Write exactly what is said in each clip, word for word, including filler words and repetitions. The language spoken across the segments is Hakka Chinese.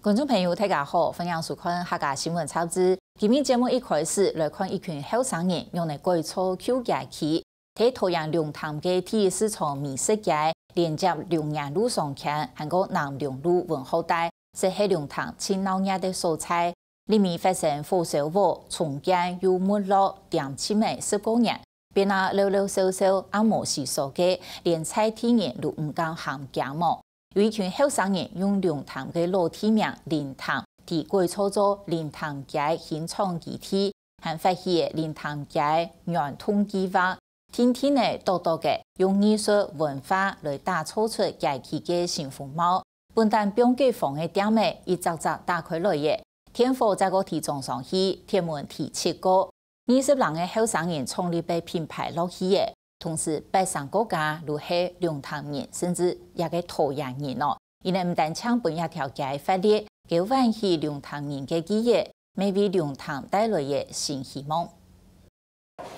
觀眾朋友，大家好，歡迎收看客家新聞雜誌。今日節目一開始，來看一群後生人仰般改造舊街區，在桃園龍潭个第一市場美食街，連接龍眼路商圈，還過南龍路文化帶，就係龍潭盡鬧熱个所在。裡面發生火燒屋、重建又沒落，恬靜仔十過年，變啊老老少少，也無死數个，連在地人都毋敢喊驚無。 有一群後生人用龍潭个老地名靈潭，在改造做靈潭街欣賞基地，還發起靈潭街圓通計畫，定定仔、笃笃仔用藝術文化來打造出街區个新風貌。本旦半解封个店仔，一隻隻打開來咧，電火再過提裝上去，鐵門提七个， 二十零个後生人創立个品牌落去咧，同時八成過加都係龍潭人，甚至這个桃園人哦。因為毋單淨分這條街發力，佢喚起龍潭人个記憶，乜為龍潭帶來个新希望。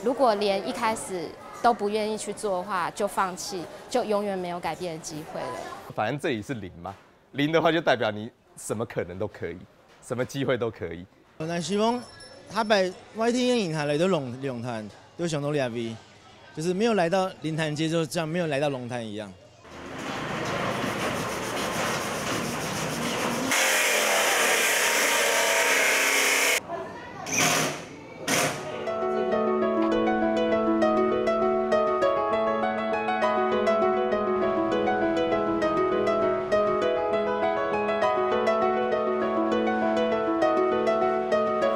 如果連一開始都不願意去做的話，就放棄，就永遠沒有改變的機會了。反正這裡是零嘛，零的話就代表你什麼可能都可以，什麼機會都可以。本來希望下擺外地个人客來到龍龍潭，都想到這位，就是沒有來到靈潭街，就像沒有來到龍潭一樣。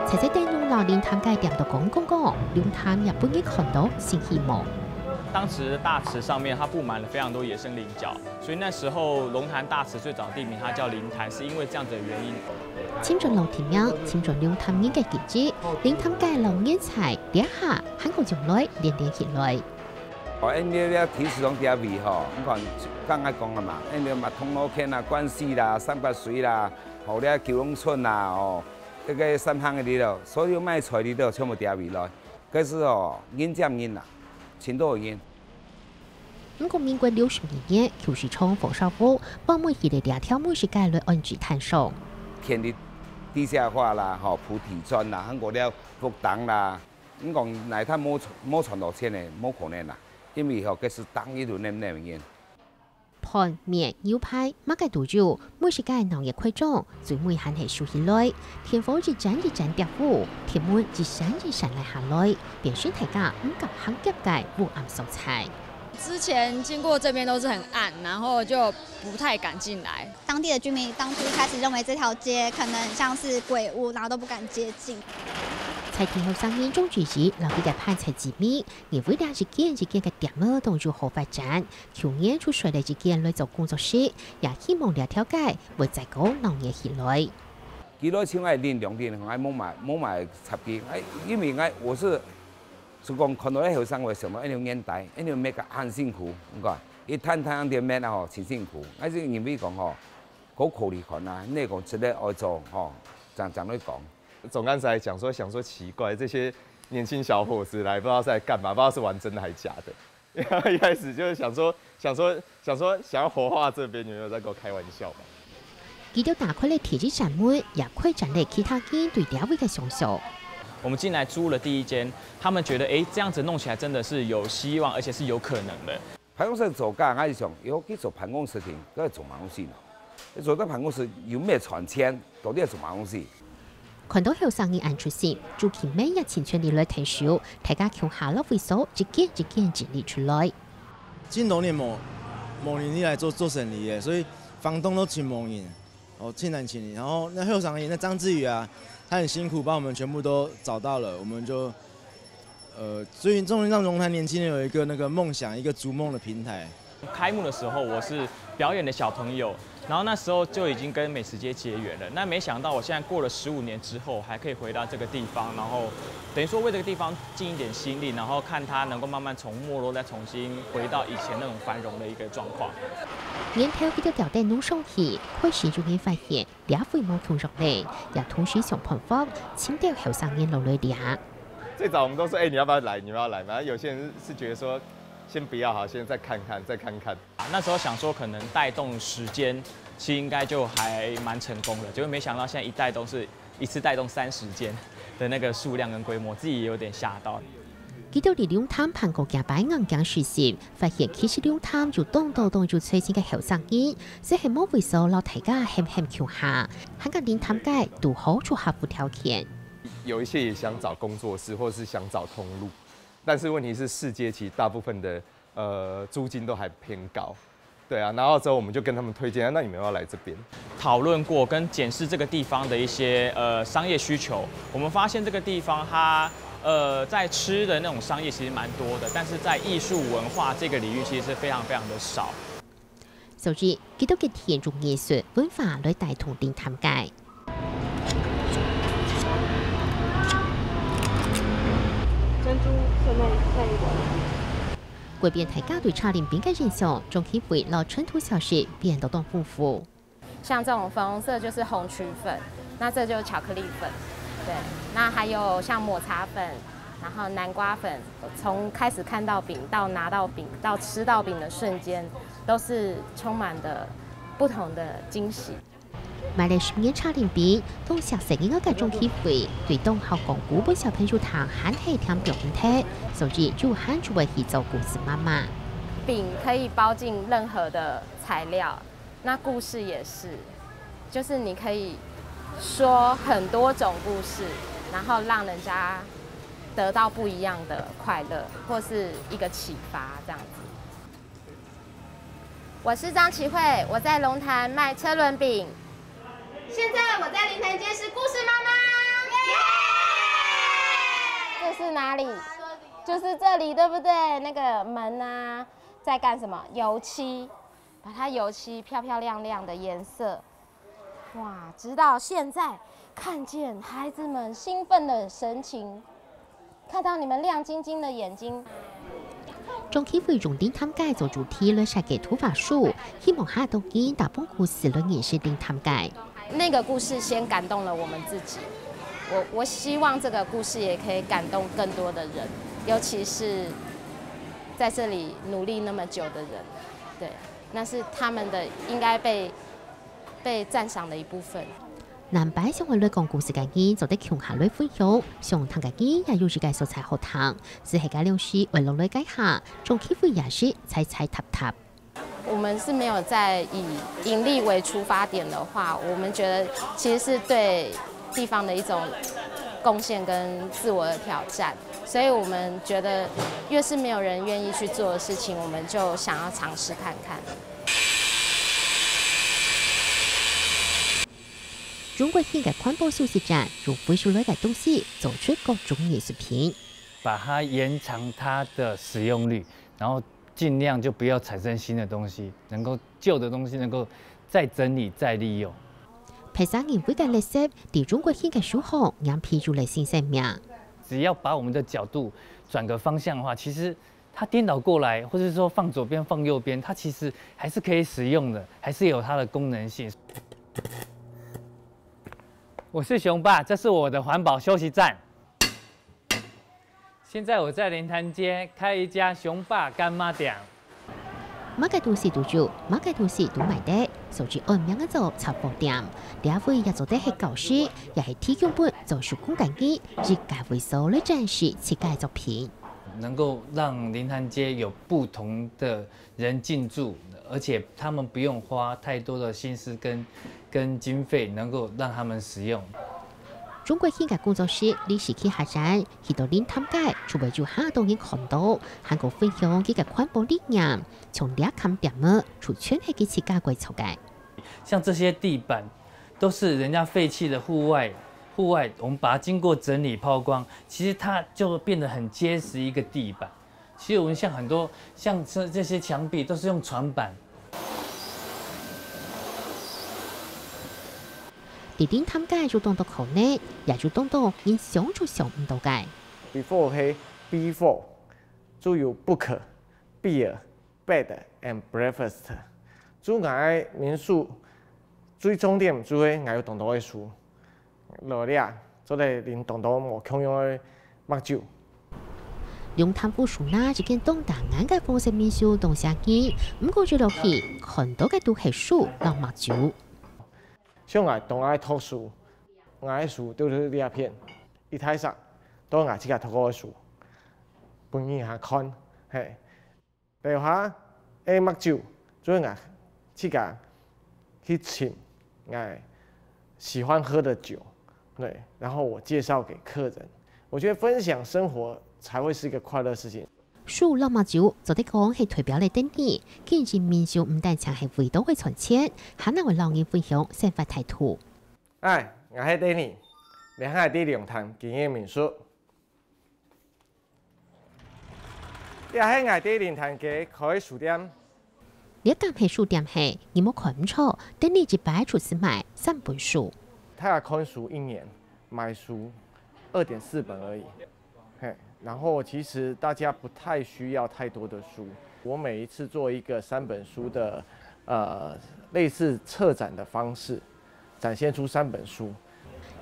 在這等龍樓靈潭个店都光光光，龍潭也分人看到新希望。當時的大池上面，它佈滿了非常多野生菱角，所以那時候龍潭大池最早地名它叫靈潭，是因為這樣子的原因。尋準老地名，尋準龍潭人个記憶，靈潭个老人才，這下還過將來連連起來。 哦，恁樣个天時當地位吼，你看，剛才講个嘛，恁樣嘛通羅圈啊、關西啦、三角水啦，吼，這九龍村啦，哦，這个三坑个里頭，所有賣菜个里頭全部地位來，可是哦，人佔人啦，盡多人。毋過民國六十二年，舊市場火燒屋，搬門起來這條美食街來安置攤商。天地地下化啦，吼，鋪地磚啦，還過了福當啦， 你講哪一攤無無賺到錢呢？無可能啦，因為吼，該係當一路Nem Nem人。飯、麵、牛排，麼个都有，美食街鬧熱開張，最尾還係收起來。電火一盞一盞著火，鐵門一扇一扇拉下來，變成大家毋敢行入个烏暗所在。之前經過這邊都是很暗，然後就不太敢進來。 當地的居民當初一開始認為這條街可能很像是鬼屋，然後都不敢接近。在地後生人鍾志怡摎佢个盤菜之味，認為這一間一間个店仔當有好發展。舊年就設了一間來做工作室，也希望這條街會再過鬧熱起來。佢來像𠊎零兩年，𠊎無買無買雜技，𠊎因為𠊎我是就講看到該後生會想到該種年代，該種乜个恁辛苦，你看一攤攤个店面啊吼，真辛苦。𠊎是認為講吼， 好可憐看啊，你講真个愛做吼，這樣這樣來講。總幹事還講說，想說奇怪，這些年輕小伙子來不知道是來幹嘛，不知道是玩真的還是假的。一開始就是想說，想說，想說想要活化這邊，你們有在跟我開玩笑嗎？佢兜打開了第一扇門，也開展了其他人對這位个想像。我們進來租了第一間，他們覺得，哎，這樣子弄起來真的是有希望，而且是有可能的。 辦公室做假，𠊎就想，喲，去做辦公室定，該做麼个東西呢？做到辦公室又無賺錢，到底係做麼个東西？看到後生人恁出色，朱啟明也盡全力來𢯭手，大家共下落位所一間一間整理出來。盡多年無無人來做做生理个，所以房東都盡無人。 哦，盡難請你。然後那後生人，那張志宇啊，他很辛苦，幫我們全部都找到了，我們就，呃，所以終於讓龍潭年輕人有一個那個夢想，一個逐夢的平台。開幕的時候，我是表演的小朋友，然後那時候就已經跟美食街結緣了。那沒想到我現在過了十五年之後，還可以回到這個地方，然後等於說為這個地方盡一點心力，然後看它能夠慢慢從沒落再重新回到以前那種繁榮的一個狀況。年頭佢兜調等弄上去，開始有人發現這位無共樣了，也同時想辦法，尋兜後生人落來這。最早我們都說，哎、你要不要來？你要不要來嘛？有些人是覺得說，先不要好，先再看看，再看看。那時候想說，可能帶動時間，其实应该就还蛮成功的，结果没想到现在一带都是一次带动三十间的那个数量跟规模，自己也有点吓到。佢兜在龍潭辦過幾擺硬頸實習，發現其實龍潭有當多當有才情个後生人，只係無位所摎大家喊喊共下，還个靈探街堵好就合乎條件。有一些也想找工作室，或者是想找通路，但是问题是市街其实大部分的呃租金都还偏高。对啊，然后之后我们就跟他们推荐，那你们要来这边。讨论过跟检视这个地方的一些呃商业需求，我们发现这个地方它呃在吃的那种商业其实蛮多的，但是在艺术文化这个领域其实是非常非常的少。所以，佢兜个體驗用藝術文化來帶動靈探街。珍珠是那那一碗。改變大家對茶林餅个印象，鍾啟輝摎塵土小食變到當豐富。像这种粉红色就是红曲粉，那这就是巧克力粉，对，那还有像抹茶粉，然后南瓜粉，从开始看到饼到拿到饼到吃到饼的瞬间，都是充满的不同的惊喜。買了十年茶林餅，當惜細人仔个鍾啟輝，對當好講古分小朋友聽還係聽毋透，所以就喊出來去做故事媽媽。饼可以包进任何的材料，那故事也是，就是你可以说很多种故事，然后让人家得到不一样的快乐，或是一个启发，这样子。我是张启慧，我在龙潭卖车轮饼。现在我在灵潭街是故事妈妈。这是哪里？就是这里，对不对？那个门啊，在干什么？油漆，把它油漆漂漂亮亮的颜色。哇，直到现在，看见孩子们兴奋的神情，看到你们亮晶晶的眼睛。鍾啟輝用靈探街做主題來設計圖畫書，希望較多人搭幫故事來認識靈探街。那个故事先感动了我们自己，我我希望这个故事也可以感动更多的人，尤其是在这里努力那么久的人，对，那是他们的应该被被赞赏的一部分。南北想愛來講故事个人做得共下來分享，想聽个人也有一个素材好聽。只係該兩時愛落來該下，鍾啟輝也是踩踩踏踏。我们是没有在以盈利为出发点的话，我们觉得其实是对地方的一种贡献跟自我的挑战，所以我们觉得越是没有人愿意去做的事情，我们就想要尝试看看。中國型个環保休息站，用回收來个東西做出各種藝術品。把它延长它的使用率，然后尽量就不要产生新的东西，能够旧的东西能够再整理再利用。別儕認為个垃圾，在中國型个書行，䀴皮出來新生命。只要把我们的角度转个方向的话，其实它颠倒过来，或是说放左边、放右边，它其实还是可以使用的，还是有它的功能性。我是熊爸，这是我的环保休息站。现在我在灵潭街开一家熊爸干妈店。麼个東西都有，麼个東西都買得，所以安名个做雜貨店。這位也做得係教室，也係提供分做手工个人，一个位所來展示自家个作品。能够让灵潭街有不同的人进驻，而且他们不用花太多的心思跟跟经费，能够让他们使用。中國型个工作室，你是去下山，去到靈探街，就會有下多人看到，還過分享佢个環保理念，像這間店仔，就全係佢自家改造个。像这些地板，都是人家废弃的户外户外，我们把它经过整理抛光，其实它就变得很结实一个地板。其实我们像很多像这这些墙壁都是用床板。在靈探街有當多可能，也有當多人想都想毋到个。 Before 係 before，就有 book、beer、bed and breakfast。就𠊎个民宿最重點就係𠊎有當多个書，落來做得啉當多無共樣个麥酒。龍潭湖樹林一間當大間个紅色民宿當寫意，毋過一落去，看到个都係樹摎木舟。像𠊎當愛讀書，𠊎个書就係這片，一大垤都𠊎自家讀過个書，分人客看，嘿。 樓下个木舟，就係𠊎自家去尋𠊎喜歡喝的酒，對，然後我介紹給客人。我覺得分享生活才會是一個快樂事情。樹摎木舟做得講係代表了Danny，經營民宿毋單淨係為著愛賺錢，還能夠摎人分享生活態度。哎，𠊎係Danny，這下在龍潭經營民宿。 這係𠊎在龍潭街開書店。這間係書店係，你無看毋著，等你一擺就係賣三本書。大家看書一年，買書二點四本而已。嘿，然後其實大家不太需要太多的書。我每一次做一個三本書的，呃，類似策展的方式， 展現出三本書。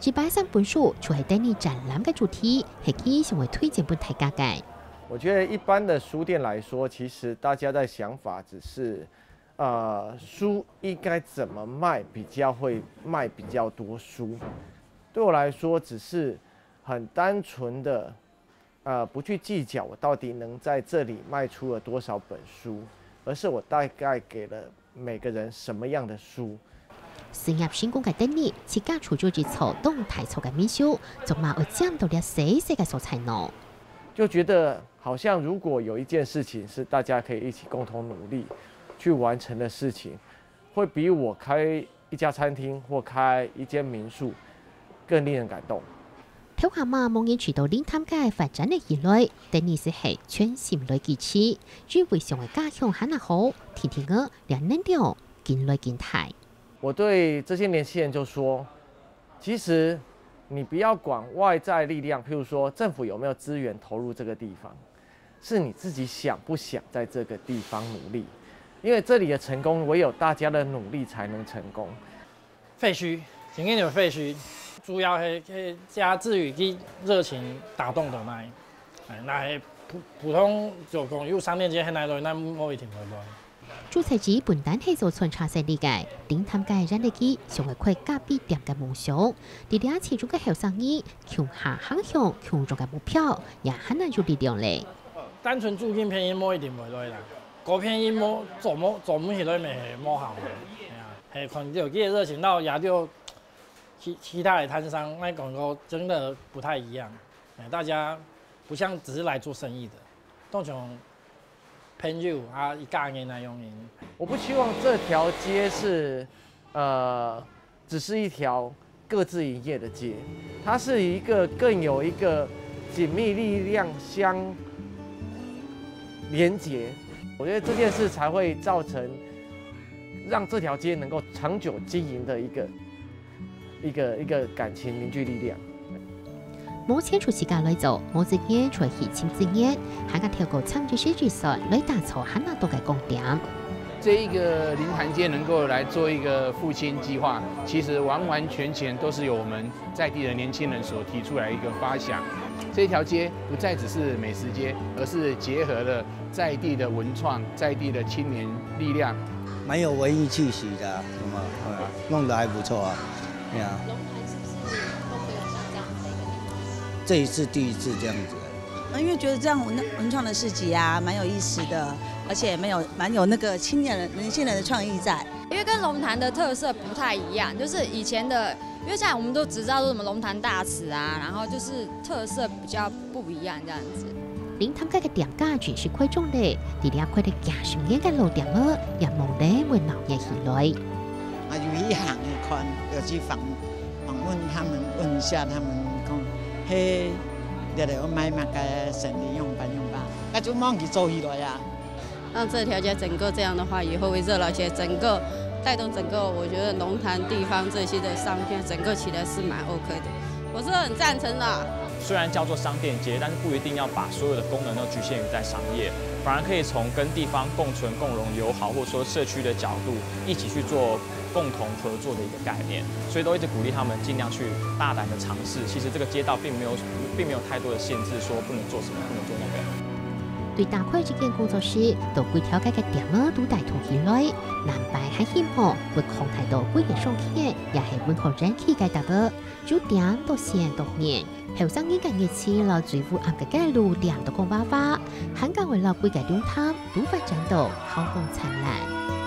一擺三本書就係等你展覽个主題，係佢想愛推薦分大家个。我覺得一般的書店來說，其實大家的想法只是，呃，書應該怎麼賣比較會賣比較多書。對我來說，只是很單純的 呃，不去計較我到底能在這裡賣出了多少本書，而是我大概給了每個人什麼樣的書。事業成功个Danny，自家就做一座當大座个民宿，做麼愛佔到這細細个所在呢？就覺得好像如果有一件事情是大家可以一起共同努力去完成的事情，會比我開一家餐廳或開一間民宿更令人感動。頭下嘛，無人知道龍潭街發展个未來，等於係全心來支持，因為想愛家鄉還較好，天天个這能量緊來緊大。我對這些年輕人就說，其實你不要管外在力量，譬如說政府有沒有資源投入這個地方， 是你自己想不想在這個地方努力。因為這裡的成功，唯有大家的努力才能成功。廢墟，真正有廢墟，主要係，係加之於佢熱情打動到𠊎。哎，若係普，普通就講有商店街，係哪來，那無一定會來。朱彩吉本單係做餐茶生理个，龍潭街引得佢想愛開咖啡店个夢想。在這其中个後生人，共下行向共樣个目標，也還難有力量咧。 單純住近便宜無一定會來啦，高便宜無做無做毋起來，乜係無效个。哎呀，係看到佢个熱情，到也就其，其他的攤商來講，真的不太一樣。哎，大家不像只是來做生意的，都像朋友啊，一家人那樣人。我不希望這條街是，呃， 只是一條各自營業的街，它是一個更有一個緊密力量相連結。我覺得這件事才會造成讓這條街能夠長久經營的一個，一個，一個感情凝聚力量。 無錢就自家來做，無資源就去尋資源，還較透過創意設計師來打造還較多个光點。這一個龍潭街能夠來做一個復興計畫，其實完完全全都是由我們在地的年輕人所提出來一個發想。這條街不再只是美食街，而是結合了在地的文創、在地的青年力量，蠻有文藝氣息的啊，什麼，對啊，弄得還不錯啊，對啊。龍潭是不是都沒有像這樣子的一個地方？這一次第一次這樣子。因為覺得這樣文，文創的市集啊，蠻有意思的，而且蠻有，蠻有那個青年人、年輕人的創意在。因為跟龍潭的特色不太一樣，就是以前的，因為像我們都只知道說什麼龍潭大池啊，然後就是特色比較不一樣這樣子。龍潭街个店家正式開張咧，在這開了幾十年个老店仔，也無人會鬧熱起來。啊，有一行一看，有去訪，訪問他們，問一下他們講，嘿，這裡有賣麼个生理用品用吧，那就望佢做起來啊。 讓這條街整個這樣的話，以後會熱鬧起來，整個帶動整個，我覺得龍潭地方這些的商圈，整個起來是蠻OK的，我是很贊成的。雖然叫做商店街，但是不一定要把所有的功能都局限於在商業。反而可以从跟地方共存、共荣、友好，或者说社区的角度，一起去做共同合作的一个概念。所以都一直鼓励他们尽量去大胆的尝试。其实这个街道并没有并没有太多的限制，说不能做什么，不能做那个。对打开这间工作室，到几条街个店仔都带动起来，南白还希望会擴大到几个商圈，也系门口人气个搭仔，由店到线到面。后生人个热情，老水乌暗个街路亮到光巴巴，还敢会老贵个lunch攤，都发展到好风灿烂。